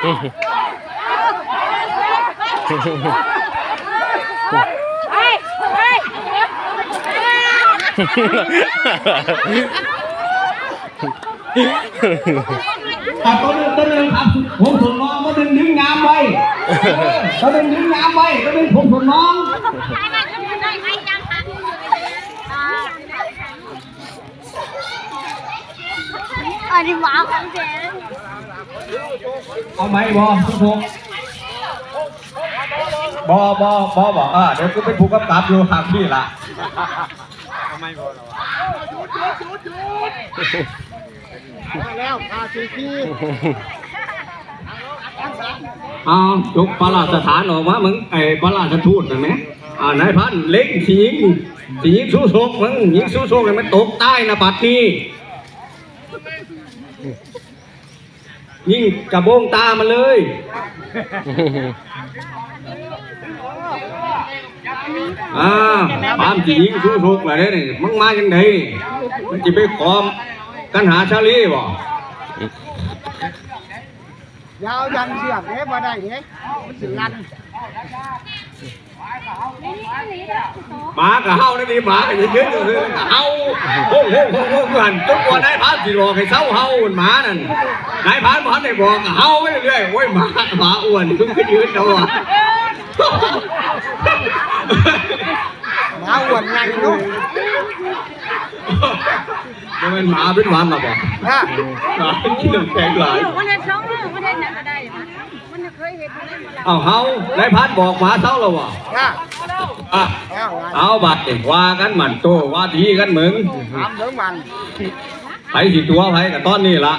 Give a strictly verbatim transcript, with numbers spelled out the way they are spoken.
อ่ะ ตัวหนึ่ง ตัวหนึ่งครับ ผมส่วนน้อง ตัวหนึ่งดึงงามไว้ เออ ตัวหนึ่งดึงงามไว้ ตัวหนึ่งผมส่วนน้อง อันนี้หมาของแท้ เอาไหมบอทุกคนบอบอบอบอกอ่าเดี๋ยวกูเป็นผู้กำกับอยู่ทางพี่ละ แล้วพาซีพี เอาจกพระราชทานออกมามึงไอ้พระราชทูตนั่นไหมอ่านายพันเล็งสิยิงสิยิงสู้ศกมึงยิงสู้ศกให้มันตกใต้นะบัดนี้ ยิงกระโบงตามันเลย อ่าความสิยิงสู้ศกอะไรเนี่ยมึงมายังไงมันจะไปขอมกันหาชาลีบ่ ยาวยันเสือกเด้บ่ได้เด้มันสิลัน หมากับเฮาได้ดีหมากับยืนยืนอยู่เลยเฮาโฮ้โฮ้โฮ้โฮ้หันจนกว่านายพรานสิบอกให้เศร้าเฮาหมานั่นนายพรานบ่ทันได้บอกกับเฮาไปเรื่อยโอ้ยหมาหมาอ้วนมึงก็ยืนเอาอ่ะ หมาอ้วนไงลูก บ่แม่นหมาเป็นหวันหรอบ่ นะ หมาเป็นกินน้ำแข็งหลาย มันเห็นช่องมันเห็นหนังก็ได้มันเคยเห็น เอาเฮานายพรานบอกหมาเศร้าแล้วบ่ นะ อ่ะ เอาไง เอาบัดนี่ว่ากันมันโตว่าดีกันมึง ถามเรื่องมัน ไปสิตัวไปกับตอนนี้ละ